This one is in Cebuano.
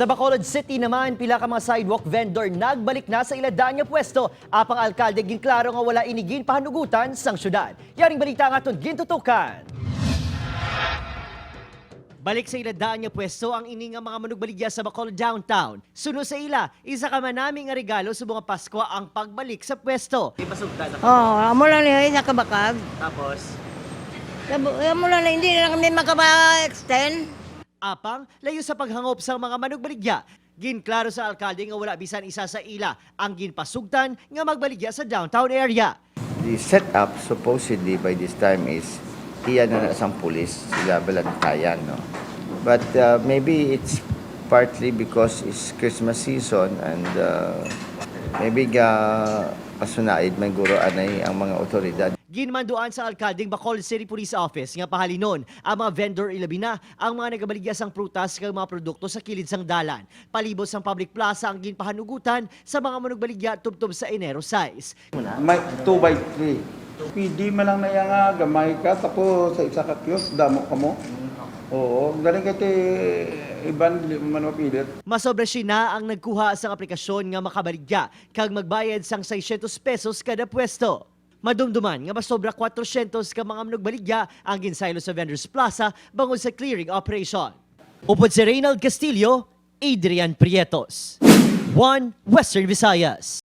Sa Bacolod City naman, pila ka mga sidewalk vendor nagbalik na sa ila daan nga pwesto. Apang alkalde, ginklaro nga wala ini ginpahanugutan sang syudad. Yaring balita nga aton gintutukan. Balik sa ila daan nga pwesto ang ini nga mga manugbaligya sa Bacolod downtown. Suno sa ila, isa ka manami nga regalo sa mga Pasko ang pagbalik sa pwesto. Ipasugtan na Oo, oh, amo lang niya isa kabakag. Tapos, Amo lang na hindi na kami makaba-extend. Apang layo sa paghangop sa mga manugbaligya, ginklaro sa alkalde nga wala bisan isa sa ila ang ginpasugtan nga magbaligya sa downtown area. The setup supposedly by this time is iya na na sang pulis sila balantayan, no? But maybe it's partly because it's Christmas season and maybe ga pasunaid man guro anay ang mga otoridad. Ginmanduan sa alkaldeng Bacolod City Police Office nga pahalinon ang mga vendor, ilabi na ang mga nagabaligya sang prutas kag mga produkto sa kilid sang dalan. Palibot sang public plaza ang ginpahanugutan sa mga manugbaligya tubtob sa Enero 6. May 2 by 3. Pwede man lang na yan nga, gamay ka, tapos sa isa ka kiosk, damo ka mo. Oo, galing kay ti iban, di mo man mapilit. Masobra siya ang nagkuha sa aplikasyon nga makabaligya kag magbayad sang 600 pesos kada pwesto. Madumduman nga masobra 400 ka mga manugbaligya ang ginsaylo sa Vendors Plaza bangod sa clearing operation. Upod si Reynald Castillo, Adrian Prietos. One Western Visayas.